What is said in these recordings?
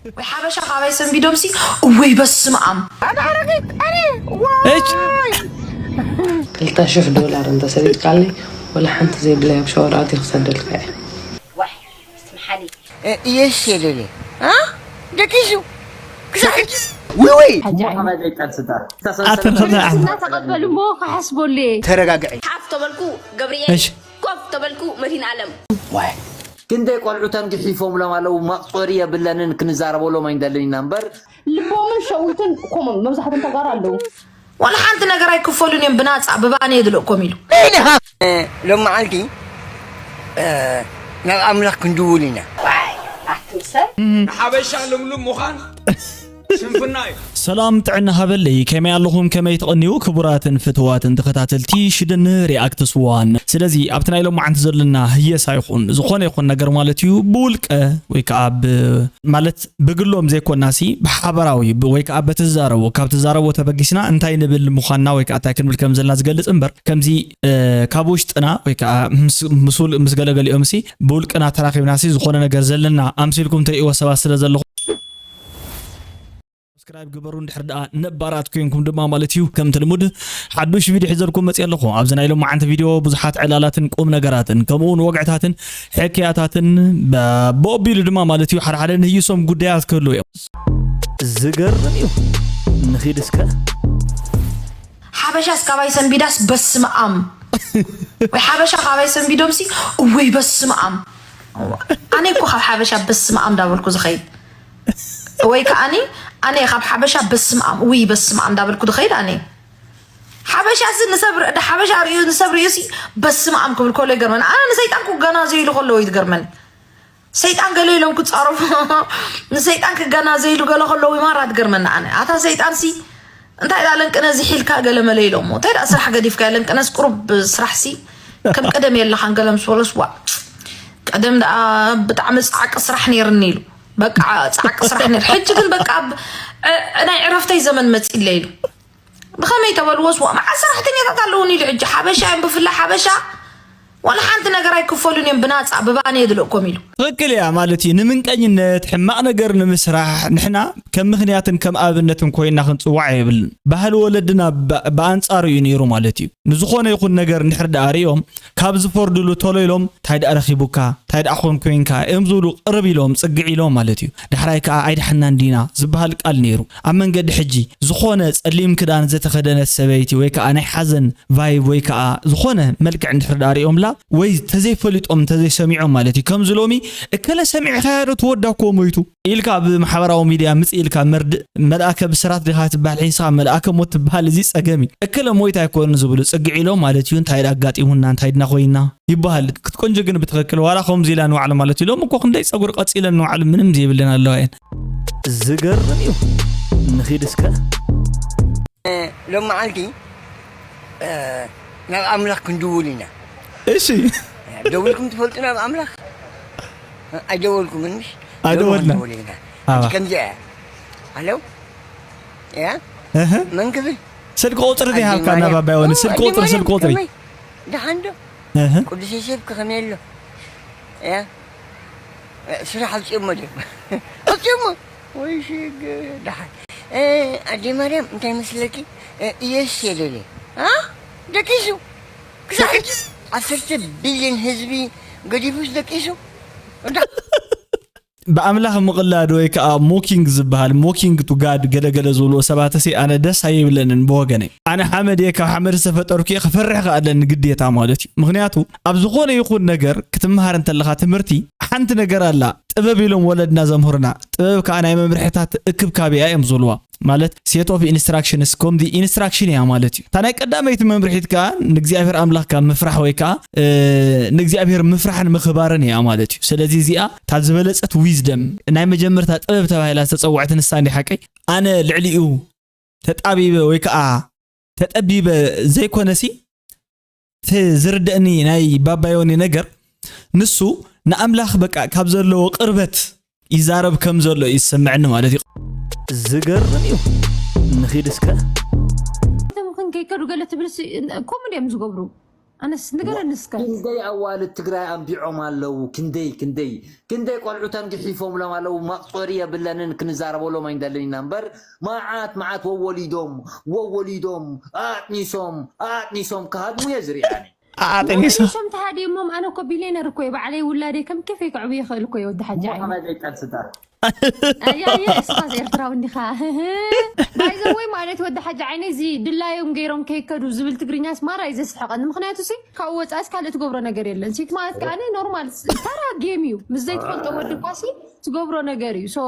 ወይ ሓበሻ ካባይ ሰንቢዶምሲ። እወይ በስመ ኣብ። እች ክልተ ሽሕ ዶላር እንተሰዲድካለይ ወላ ሓንቲ ዘይብለይ ኣብ ሻወር ኣትየ ክሰደልካ እየ። እየስ የለለ ደቂሱ ክሳዕ ሕጂ ውይ ውይ እሞ ከመይ ዘይቀልስታ ኣተን ከምዚ ዓም እናተቐበሉ እሞ ክሓስበሉ እየ። ተረጋግዒ። ሓፍ ተበልኩ ገብርኤል፣ እሺ ኮፍ ተበልኩ መድሂን ኣለም። ዋይ ክንደይ ቆልዑ ተንጊሒፎምሎም ኣለዉ። መቑፀሪ የብለንን ክንዛረበሎም ኣይንደልን ኢና እምበር ልቦምን ሸዊትን ኮሞን መብዛሕቶም ተጋሩ ኣለዉ። ዋላ ሓንቲ ነገር ኣይክፈሉን እዮም ብናፃ ብባኒ የድልእኮም ኢሉ። ሎም መዓልቲ ናብ ኣምላኽ ክንድውል ኢና። ኣቱም ሰብ ንሓበሻ ልምሉም ምዃን ስንፍና እዩ። ሰላም ጥዕና ሃበለይ፣ ከመይ ኣለኹም? ከመይ ትቕንዩ? ክቡራትን ፍትዋትን ተኸታተልቲ ሽድን ሪኣክትስ ዋን። ስለዚ ኣብቲ ናይ ሎማዓንቲ ዘለና ህየሳ ይኹን ዝኾነ ይኹን ነገር ማለት እዩ ብውልቀ ወይ ከዓ ብ ማለት ብግሎም ዘይኮናሲ ብሓበራዊ ብ- ወይ ከዓ በትዛረቦ ካብ ትዛረቦ ተበጊስና እንታይ ንብል ምዃንና ወይ ከዓ እንታይ ክንብል ከም ዘለና ዝገልፅ እምበር ከምዚ እ፣ ካብ ውሽጥና ወይ ከዓ ምስ- ምስ ውል- ምስ ገለገሊኦምሲ ብውልቅና ተራኺብናሲ ዝኾነ ነገር ዘለና ኣምሲልኩም ትርእይዎ ሰባት ስለ ዘለኹም ሰብስክራይብ ግበሩ። እንድሕር ደኣ ነባራት ኮይንኩም ድማ ማለት እዩ ከምቲ ልሙድ ሓዱሽ ቪድዮ ሒዘልኩም መፅእ ኣለኹ። ኣብዚ ናይ ሎማዓንቲ ቪድዮ ብዙሓት ዕላላትን ቁም ነገራትን ከምኡ እውን ወግዕታትን ሕክያታትን በቢሉ ድማ ማለት እዩ ሓደ ሓደ ንህይሶም ጉዳያት ክህልው እዮም። ዝገርም እዩ። ንኺድ እስከ ሓበሻ እስካባይ ሰንቢዳስ በስመ ኣም ወይ ሓበሻ ካባይ ሰንቢዶምሲ። እወይ በስመ ኣም ኣነ እኮ ካብ ሓበሻ በስመ ኣም እንዳበልኩ ዝኸይድ ወይ ከዓኒ ኣነ ካብ ሓበሻ በስመ ኣም ውይ በስመ ኣም እንዳበልኩ ዝኸይድ ኣነ ሓበሻ ሲ ንሰብ ር- ሓበሻ ርእዩ ንሰብ ርእዩ ሲ በስመ ኣም ክብል ከሎ ይገርመኒ። ኣነ ንሰይጣን ክገናዘይሉ ከለዎ እዩ ዝገርመኒ። ሰይጣን ገለ ኢሎም ክጻረፉ ንሰይጣን ክገናዘይሉ ገለ ከለዉ ይማራ ትገርመኒ። ኣነ ኣታ ሰይጣን ሲ እንታይ ዳ ለንቅነ ዝሒልካ ገለ መለ ኢሎሞ እንታይ ዳ ስራሕ ገዲፍካ ለንቅነስ ቁሩብ ስራሕ ሲ ከም ቀደም የለኻን ገለ ምስ በሎስ ዋ ቀደም ደኣ ብጣዕሚ ጻዕቂ ስራሕ ነይርኒ ኢሉ በቃ ጻዕቂ ስራሕ ነይር ሕጂ ግን በቃ ኣብ ዕ- ናይ ዕረፍተይ ዘመን መጺለ ኢሉ ብኸመይ ተበልዎስ ዋ መዓት ሰራሕተኛታት ኣለዉኒ ኢሉ ሕጂ ሓበሻ እዮም ብፍላይ ሓበሻ ዋላ ሓንቲ ነገር ኣይክፈሉን እዮም ብናፃ ብባኒ የድልእኮም ኢሉ ትኽክል እያ ማለት እዩ ንምንቀኝነት ሕማቕ ነገር ንምስራሕ ንሕና ከም ምኽንያትን ከም ኣብነትን ኮይና ክንፅዋዕ የብልን ባህሊ ወለድና ብ- ብኣንፃሩ እዩ ነይሩ ማለት እዩ ንዝኾነ ይኹን ነገር እንድሕር ደኣ ርእዮም ካብ ዝፈርድሉ ቶሎ ኢሎም እንታይ ደኣ ረኺቡካ እንታይ ደኣ ኾን ኮይንካ እዮም ዝብሉ ቅርብ ኢሎም ፅግዕ ኢሎም ማለት እዩ ዳሕራይ ከዓ ኣይደሓናን ዲና ዝበሃል ቃል ነይሩ ኣብ መንገዲ ሕጂ ዝኾነ ፀሊም ክዳን ዘተኸደነት ሰበይቲ ወይ ከዓ ናይ ሓዘን ቫይብ ወይ ከዓ ዝኾነ መልክዕ እንድሕር ደኣ ሪኦምላ ወይ ተዘይፈሊጦም እንተዘይሰሚዖም ማለት እዩ ከምዚ ሎሚ እከለ ሰሚዕኻዮ ዶ ትወዳ እኮ ሞይቱ ኢልካ ኣብ ማሕበራዊ ሚድያ ምፅ ኢልካ መርድእ መልኣከ ብስራት ዲኻ ትበሃል ሒንስኻ መልኣከ ሞት ትበሃል እዚ ፀገም እዩ እከለ ሞይት ኣይኮን ዝብሉ ፅግዕ ኢሎም ማለት እዩ እንታይ ኣጋጢሙና እንታይ ድና ኮይና ይበሃል ክትቆንጆ ግን ብትኽክል ዋላ ከምዚ ኢላ ንባዕሉ ማለት እዩ ሎም እኮ ክንደይ ፀጉሪ ቀፂለን ንባዕሉ ምንም ዘይብለን ኣለዋ እየን ዝገርም እዩ ንኺድ እስከ ሎም መዓልቲ ናብ ኣምላኽ ክንድውል ኢና እሺ ደውልኩም ትፈልጡ ናብ ኣምላኽ ኣይደወልኩምን ምሽ ኣይደወልና። ክንድውል ኢና ኣባ። ከምዚ እያ ኣለው እያ እህ መን ክብል ስልኪ ቁፅሪ ዘይሃብካና ባባይ ወኒ ስልኪ ቁፅሪ ስልኪ ቁፅሪ ደሓንዶ እህ ቅዱስ ዮሴፍ ከመይ ኣሎ እያ ስራሕ ኣውፅኦሞ ድዮም ኣውፅኦሞ ወይ ሽግ ደሓን ኣዴ ማርያም እንታይ መስለኪ ኢየሱስ የለለ ደቂሱ ክሳዕ ሕጂ ዓሰርተ ቢልዮን ህዝቢ ገዲፉስ ደቂሱ ብኣምላኽ ምቕላድ ወይ ከዓ ሞኪንግ ዝበሃል ሞኪንግ ቱ ጋድ ገለገለ ዝብልዎ ሰባትሲ ኣነ ደስ ኣይብለንን ብወገነይ ኣነ ሓመድ እየ ካብ ሓመድ ዝተፈጠርኩ እየ ክፈርሕ ከኣለኒ ግዴታ ማለት እዩ ምክንያቱ ኣብ ዝኾነ ይኹን ነገር ክትምሃር እንተለኻ ትምህርቲ ሓንቲ ነገር ኣላ ጥበብ ኢሎም ወለድና ዘምህሩና ጥበብ ከዓ ናይ መምርሕታት እክብካብ እያ እዮም ዝብልዋ ማለት set of instructions ከምዚ ኢንስትራክሽን እያ ማለት እዩ እታ ናይ ቀዳመይቲ መምርሒት ከዓ ንእግዚኣብሔር ኣምላኽካ ምፍራሕ ወይ ከዓ ንእግዚኣብሔር ምፍራሕን ምኽባርን እያ ማለት እዩ ስለዚ እዚኣ እታ ዝበለፀት ዊዝደም ናይ መጀመርታ ጥበብ ተባሂላ ዝተፀውዐት ንሳ እንዲ ሓቀይ ኣነ ልዕሊኡ ተጣቢበ ወይ ከዓ ተጠቢበ ዘይኮነሲ እቲ ዝርደእኒ ናይ ባባዮኒ ነገር ንሱ ንኣምላኽ በቃ ካብ ዘለዎ ቅርበት ይዛረብ ከም ዘሎ እዩ ዝስምዐኒ ማለት እዩ። ዝገርም እዩ። ንኺድ እስከ። እቶም ክንከይከዱ ገለ ትብል ሲ- ከምኡ ድዮም ዝገብሩ ኣነስ ንገረኒ እስከ። ክንደይ ኣዋልድ ትግራይ ኣንቢዖም ኣለዉ? ክንደይ ክንደይ ክንደይ ቆልዑተን ግሒፎምሎም ኣለዉ? መቑፀሪ የብለንን፣ ክንዛረበሎም ኣይንደልን ኢና እምበር፣ መዓት መዓት ወወሊዶም ወወሊዶም ኣጥኒሶም ኣጥኒሶም ክሃድሙ እየ ዝሪኣኒ። ኣጥኒሶ ወወሊሶም ተሃዲሞም። ኣነ እኮ ቢልዮነር እኮ እየ፣ ባዕለይ ውላደይ ከም ኬፈይ ከዕብዮ ይኽእል እኮ እየ ወዲ ሓጂ ዓይነ። ሞኻባይ ዘይጠንስታ ኣያየ እስኻስ ኤርትራዊ እንዲኻ። ባይዘወይ ማለት ወዲ ሓጂ ዓይነ እዚ ድላዮም ገይሮም ከይከዱ ዝብል ትግርኛስ ማራ እዩ ዘስሕቐኒ። ምኽንያቱ ሲ ካብኡ ወፃእስ ካልእ ትገብሮ ነገር የለን። ሲ ማለት ከዓኒ ኖርማል ተራ ጌም እዩ። ምስ ዘይትፈልጦ ወዲ እኳ ሲ ትገብሮ ነገር እዩ። ሶ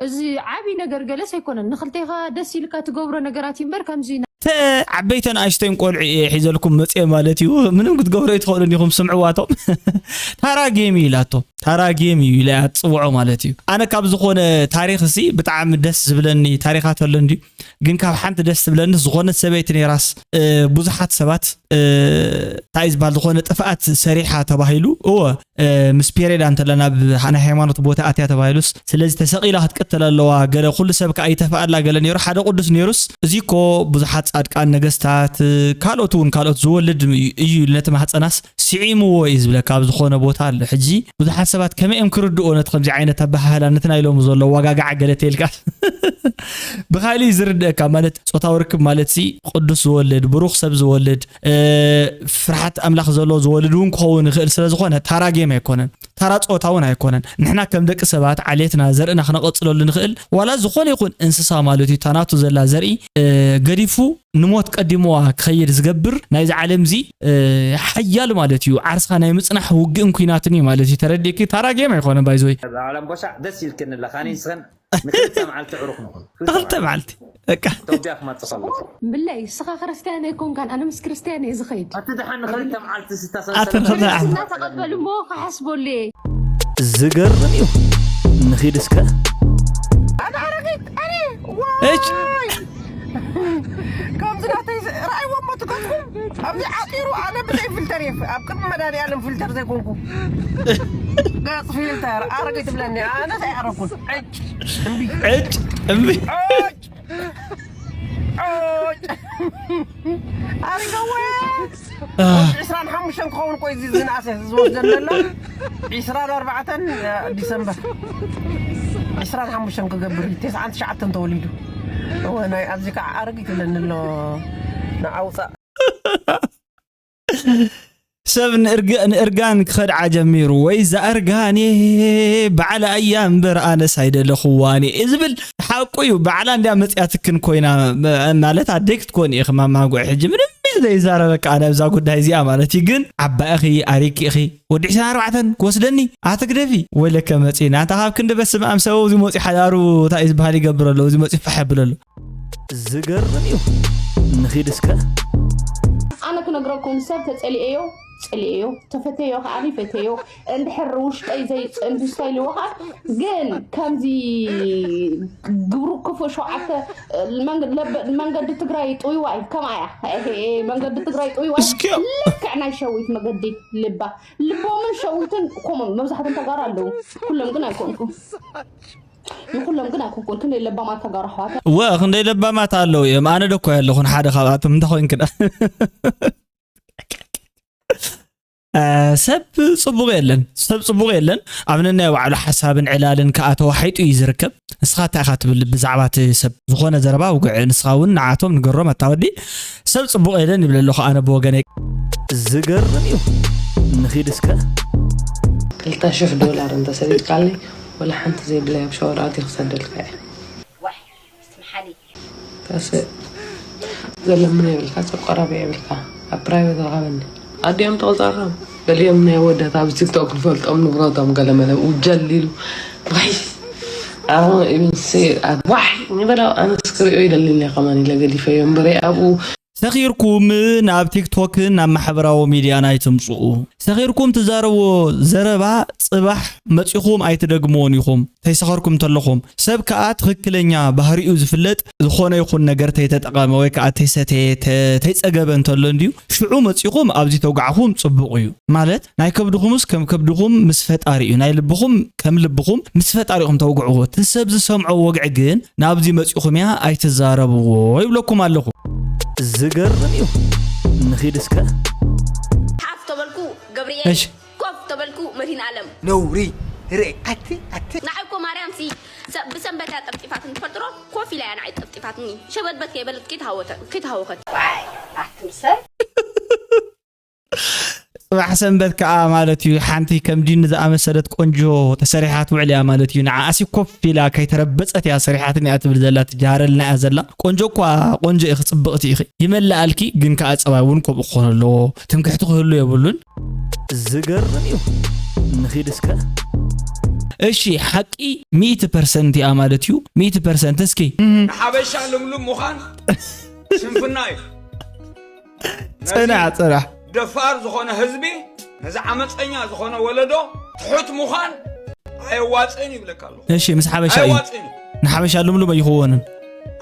እዚ ዓብይ ነገር ገለስ ኣይኮነን። ንኽልቴኻ ደስ ኢልካ ትገብሮ ነገራት እዩ እምበር ከምዚ ተ ዓበይተን ኣሽተይን ቆልዑ እየ ሒዘልኩም መፅየ ማለት እዩ። ምንም ክትገብሮ ኣይትኽእሉን ኢኹም፣ ስምዕዋቶም። ታራ ጌም እዩ ኢላቶ። ታራ ጌም እዩ ኢላ እያ ትፅውዖ ማለት እዩ። ኣነ ካብ ዝኾነ ታሪኽ ሲ ብጣዕሚ ደስ ዝብለኒ ታሪኻት ኣሎ እንድዩ። ግን ካብ ሓንቲ ደስ ትብለኒ ዝኾነት ሰበይቲ ነይራስ፣ እ፣ ብዙሓት ሰባት፣ እ፣ እንታይ እዩ ዝበሃል፣ ዝኾነ ጥፍኣት ሰሪሓ ተባሂሉ፣ እወ፣ እ፣ ምስ ፔሬዳ እንተላ ናብ ናይ ሃይማኖት ቦታ ኣትያ ተባሂሉስ፣ ስለዚ ተሰቒላ ክትቅተል ኣለዋ፣ ገለ ኩሉ ሰብ ከኣ ይተፍኣላ ገለ ነይሩ፣ ሓደ ቅዱስ ነይሩስ፣ እዚ እኮ ብዙሓት ጻድቃን፣ ነገስታት፣ እ፣ ካልኦት እውን ካልኦት ዝወልድ እዩ፣ እዩ ነቲ ማህፀናስ ስዒምዎ እዩ ዝብለካ ኣብ ዝኾነ ቦታ ኣሎ። ሕጂ ብዙሓት ሰባት ከመይ እዮም ክርድእዎ ነቲ ከምዚ ዓይነት ኣበሃህላ፣ ነቲ ናይ ሎሚ ዘሎ ዋጋጋዓ ገለ ተይልካ ብካሊእ እዩ ዝርድእካ። ማለት ጾታዊ ርክብ ማለት ሲ ቅዱስ ዝወልድ፣ ብሩኽ ሰብ ዝወልድ፣ እ፣ ፍርሓት ኣምላኽ ዘለዎ ዝወልድ እውን ክኸውን ይኽእል። ስለ ዝኾነ ታራ ጌም ኣይኮነን፣ ታራ ጾታ እውን ኣይኮነን። ንሕና ከም ደቂ ሰባት ዓሌትና፣ ዘርእና ክነቐጽለሉ ንኽእል፣ ዋላ ዝኾነ ይኹን እንስሳ ማለት እዩ፣ እታ ናቱ ዘላ ዘርኢ፣ እ፣ ገዲፉ ንሞት ቀዲምዋ ክኸይድ ዝገብር ናይዚ ዓለም እዚ፣ እ፣ ሓያል ማለት እዩ። ዓርስኻ ናይ ምጽናሕ ውግእን ኲናትን እዩ ማለት እዩ። ተረዲእኪ? ታራ ጌም ኣይኮነን ባይዘወይ። ዓለም ቦሻዕ ደስ ኢልክን ኣለኻ። ኣነ ንስኽን ንክልተ መዓልቲ ዕሩኽ ንኹን። ክልተ መዓልቲ በቃ። ኢትዮጵያ ክመጽእ ከሎ ብለይ እስኻ ክርስትያን ኣይኮንካን፣ ኣነ ምስ ክርስትያን እየ ዝኸይድ። እቲ ደሓን ንክልተ መዓልቲ ኣተ ንክልተ መዓልቲ። እናተቐበሉ እሞ ክሓስበሉ እየ። ዝገርም እዩ። ንኺድ እስከ ኣነ ኣረጊት ኣነ እች ዋይ ከምዚ ናተይ ዝ- ረኣይዎ እሞ ትገፅኩም ኣብዚ ዓጢሩ ኣነ ብዘይ ፊልተር እየ ኣብ ቅድሚ መድሃኒኣለም ፊልተር ዘይኮንኩ ገፅ ፊልተር ኣረጊት ትብለኒ ኣነ ኣይኣረኩን ዕጭ እምቢ ዕጭ እምቢ ዖጭ ዖጭ ኣሪገወ ዕስራን ሓሙሽተን ክኸውን እኮ እዩ እዚ ዝነኣሰ ዝወስደኒ ዘሎ ዕስራን ኣርባዕተን ዲሰምበር ዕስራን ሓሙሽተን ክገብር እዩ ተስዓን ትሽዓተን ተወሊዱ እወ ናይ ኣብዚ ከዓ ኣረጊት ይብለኒ ኣሎ ንኣውፃእ ሰብ ንእርግ- ንእርጋን ክኸድዓ ጀሚሩ ወይ ዛእርጋኔ ባዕላ እያ እምበር ኣነስ ኣይደለኽዋን እየ ዝብል ሓቁ እዩ። ባዕላ እንድያ መፅያትክን ኮይና መ- ማለት ኣደይ ክትኮን ኢኺ ማማ ጉዕ ሕጂ ምንም እዩ ዘይዛረበካ ኣነ ኣብዛ ጉዳይ እዚኣ ማለት እዩ። ግን ዓባይ ኢኺ ኣሪኪ ኢኺ ወዲ ዕስራን ኣርባዕተን ክወስደኒ ኣትግደፊ ወለከ መፂና እንታ ካብ ክንዲ በስመ ኣብ ሰብ እዚ መፂ ሓዳሩ እንታይ እዩ ዝበሃል ይገብር ኣሎ እዚ መፂ ፋሕ የብል ኣሎ ዝገርም እዩ። ንኺድ እስከ ኣነ ክነግረኩም ሰብ ተጸሊኤዮ ጸሊኤዮ ተፈተዮ ከዓ ፈተዮ እንድሕር ውሽጠይ ዘይጽእንዱ ሰይልዎ ከዓ ግን ከምዚ ግብሩ ክፉእ ሸውዓተ መንገዲ ትግራይ ጥውይዋይ ከምኣ እያ መንገዲ ትግራይ ጥውይዋይ እስኪ- ልክዕ ናይ ሸዊት መገዲ ልባ ልቦምን ሸዊትን ኮሞም መብዛሕቶም ተጋሩ ኣለዉ ኩሎም ግን ኣይኮንኩም ንኩሎም ግን ኣይኮንኩን ክንደይ ለባማት ተጋሩ ኣሕዋት ወ ክንደይ ለባማት ኣለዉ እዮም ኣነ ደኮ ኣለኹን ሓደ ካብኣቶም እንታይ ኮይንክዳ እ፣ ሰብ ፅቡቕ የለን ሰብ ፅቡቕ የለን ኣብ ነናይ ባዕሉ ሓሳብን ዕላልን ከዓ ተዋሒጡ እዩ ዝርከብ ንስኻ እንታይ ኢኻ ትብል ብዛዕባ እቲ ሰብ ዝኾነ ዘረባ ውግዕ ንስኻ እውን ንዓቶም ንገሮም ኣታ ወዲ ሰብ ፅቡቕ የለን ይብል ኣለኹ ኣነ ብወገነይ ዝገርም እዩ። ንኺድ እስከ ክልተ ሽሕ ዶላር እንተሰዲድካለይ ወላ ሓንቲ ዘይብለይ ኣብ ሻወር ኣትየ ክሰደልካ እየ ዋይ ስትምሓሊ ታስእ ዘለምነ የብልካ ሰብ ቀራቢ የብልካ ኣብ ፕራይቬት ረኸበኒ ኣዲኦም ተቆፃርካ ገሊኦም ናይ ወዳት ኣብ ቲክቶክ ንፈልጦም ንብረቶም ገለመለ ውጀል ኢሉ ዋይ ኣሁን ኢብን ሴ ዋይ ንበላ ኣነስ ክሪኦ ይደሊ እለ ከማን ኢለ ገዲፈዮ እምበረ ኣብኡ ሰኺርኩም ናብ ቲክቶክን ናብ ማሕበራዊ ሚድያን ኣይትምፅኡ። ሰኺርኩም ትዛረብዎ ዘረባ ፅባሕ መፂኹም ኣይትደግምዎን ኢኹም። ተይሰኸርኩም እንተለኹም ሰብ ከዓ ትኽክለኛ ባህሪኡ ዝፍለጥ ዝኾነ ይኹን ነገር ተይተጠቐመ ወይ ከዓ ተይሰተየ ተ- ተይፀገበ እንተሎ እንድዩ ሽዑ መፂኹም ኣብዚ ተውጋዕኹም ፅቡቕ እዩ። ማለት ናይ ከብድኹምስ ከም ከብድኹም ምስ ፈጣሪ እዩ ናይ ልብኹም ከም ልብኹም ምስ ፈጣሪኹም ተውግዕዎ እቲ ሰብ ዝሰምዖ ወግዒ ግን ናብዚ መፂኹም እያ ኣይትዛረብዎ ይብለኩም ኣለኹ። ዝገርም እዩ። ንኺድ እስከ እሺ። ኮፍ ተበልኩ መድህን ኣለም ነውሪ ርእ ኣቲ ኣቲ ንዓይ እኮ ማርያም ሲ ብሰንበት እያ ጠፍጢፋትኒ ትፈልጥሮ ኮፍ ኢላ እያ ንዓይ ጠፍጢፋትኒ ሸበድበት ከይበለት ከይተሃወተት ኣትምሰል ጽባሕ ሰንበት ከዓ ማለት እዩ ሓንቲ ከም ዲን ዝኣመሰለት ቆንጆ ተሰሪሓ ትውዕል እያ ማለት እዩ። ንዓኣሲ ኮፍ ኢላ ከይተረበጸት እያ ሰሪሓትኒ እያ ትብል ዘላ ትጃሃረልና እያ ዘላ። ቆንጆ እኳ ቆንጆ ኢኺ ጽብቕቲ ኢኺ ይመልኣልኪ፣ ግን ከዓ ጸባይ እውን ከምኡ ክኾን ኣለዎ። ትምክሕቲ ክህሉ የብሉን። ዝገርም እዩ። ንኺድ እስከ እሺ ሓቂ ሚእቲ ፐርሰንት እያ ማለት እዩ። ሚእቲ ፐርሰንት እስኪ ንሓበሻ ልምሉም ምዃን ስንፍና እዩ። ጽናሕ ጽናሕ ደፋር ዝኾነ ህዝቢ ነዚ ዓመፀኛ ዝኾነ ወለዶ ትሑት ምዃን ኣየዋፅእን ይብለካ ኣለኹ። እሺ ምስ ሓበሻ እዩ ኣየዋፅእን እዩ። ንሓበሻ ልምሉም ኣይኽወንን።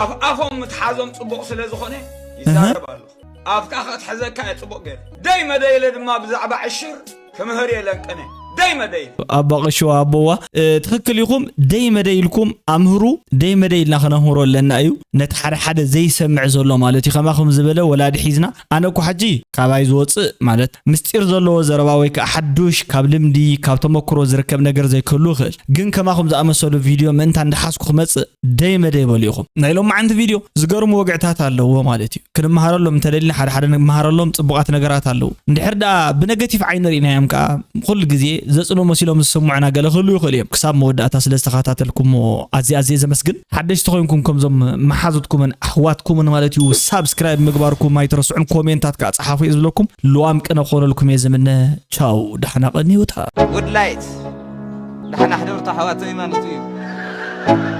ኣፍ ኣፎም ምትሓዞም ፅቡቕ ስለ ዝኾነ ይዛረብ ኣለኹ። ኣፍካ ከትሕዘካ እየ ፅቡቕ ገይረ ደይ መደይለ ድማ ብዛዕባ ዕሽር ክምህር እየ ለንቅነ ደይ መደይለ ኣባ ቀሽዋ ኣቦዋ እ፣ ትኽክል ኢኹም። ደይ መደይ ኢልኩም ኣምህሩ። ደይ መደይ ኢልና ከነምህሮ ኣለና እዩ። ነቲ ሓደ ሓደ ዘይሰምዕ ዘሎ ማለት እዩ። ከማኹም ዝበለ ወላዲ ሒዝና ኣነ እኮ ሕጂ ካባይ ዝወፅእ ማለት ምስጢር ዘለዎ ዘረባ ወይ ከዓ ሓዱሽ ካብ ልምዲ ካብ ተመክሮ ዝርከብ ነገር ዘይክህሉ ይኽእል። ግን ከማኹም ዝኣመሰሉ ቪድዮ ምእንታ እንዳሓዝኩ ክመፅእ ደይ መደይ በሉ ኢኹም። ናይ ሎማዓንቲ ቪድዮ ዝገርሙ ወግዕታት ኣለዎ ማለት እዩ። ክንመሃረሎም እንተደሊና ሓደ ሓደ ንመሃረሎም ፅቡቓት ነገራት ኣለዉ። እንድሕር ደኣ ብነገቲቭ ዓይኒ ርኢናዮም ከዓ ኩሉ ግዜ ዘፅንኡ መሲሎም ዝስምዑና ገለ ክህሉ ይኽእሉ እዮም። ክሳብ መወዳእታ ስለ ዝተኸታተልኩሞ ኣዝየ ኣዝየ ዘመስግን። ሓደሽቲ ኮይንኩም ከምዞም መሓዙትኩምን ኣሕዋትኩምን ማለት እዩ ሳብስክራይብ ምግባርኩም ኣይትረስዑን። ኮሜንታት ከዓ ፀሓፉ እየ ዝብለኩም። ልዋም ቅነ ክኾነልኩም እየ ዝምነ። ቻው ዳሕና ቀንዩታ። ጉድ ላይት ዳሕና ሕደርቱ ኣሕዋተይ ማለት እዩ።